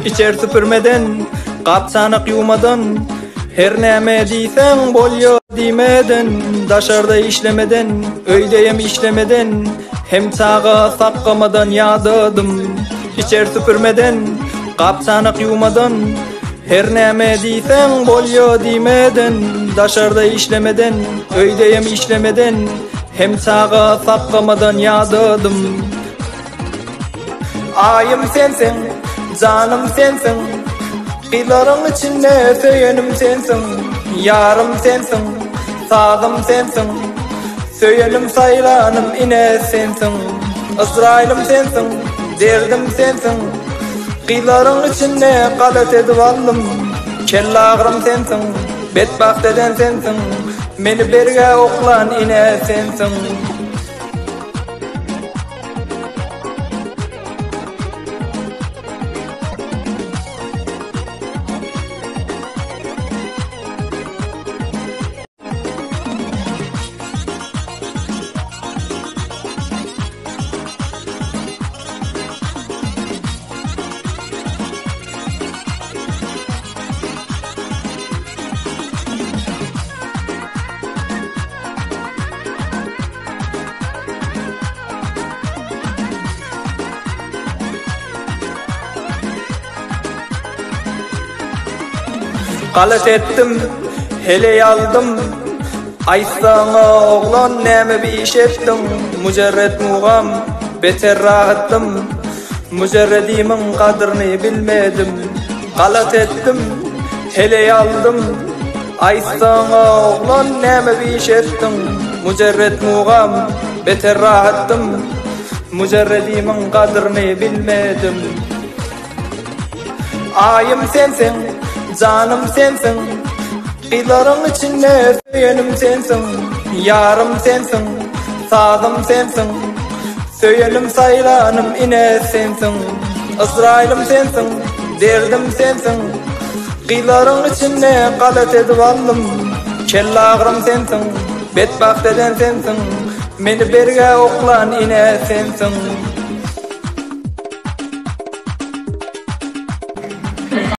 Içer süpürmeden, gap-çanak ýuwmadan, Her näme diýseň bolýa diýmeden, Daşarda işlemeden, öýdeýem işlemeden, Hem çaga saklamadan ýadadym. Içer süpürmeden, gap-çanak ýuwmadan, Her näme diýseň bolýa diýmeden, Daşarda işlemeden, öýdeýem işlemeden, Hem çaga saklamadan ýadadym. Aýym sensiň, janym sensiň, Gyzlaryň içinde söýenim sensiň, Ýarym sensiň, sazym sensiň, Söýenim saýlanym ine sensiň, Yzraýylym sensiň, derdim sensiň, Gyzlaryň içinde galat edip aldym, Kellagrym sensiň, betbagt eden sensiň, Meni bergä oklan ine sensiň. Galat etdim, heleý aldym. Aýtsaňa oglan näme bir iş etdiň? Mujerret mugam, beter rahatdym. Mujerredimiň gadryny bilmedim. Galat etdim, heleý aldym. Aýtsaňa oglan näme bir iş etdiň? Mujerret mugam, beter rahatdym. Mujerredimiň gadryny bilmedim. Aýym sensiň, janym sensiň, Gyzlaryň içinde söýenim sensiň, Ýarym sensiň, sazym sensiň, Söýenim saýlanym ine sensiň, Yzraýylym sensiň, derdim sensiň, Gyzlaryň içinde galat edip aldym, Kellagrym sensiň, betbagt eden sensiň, Meni bergä oklan ine sensiň.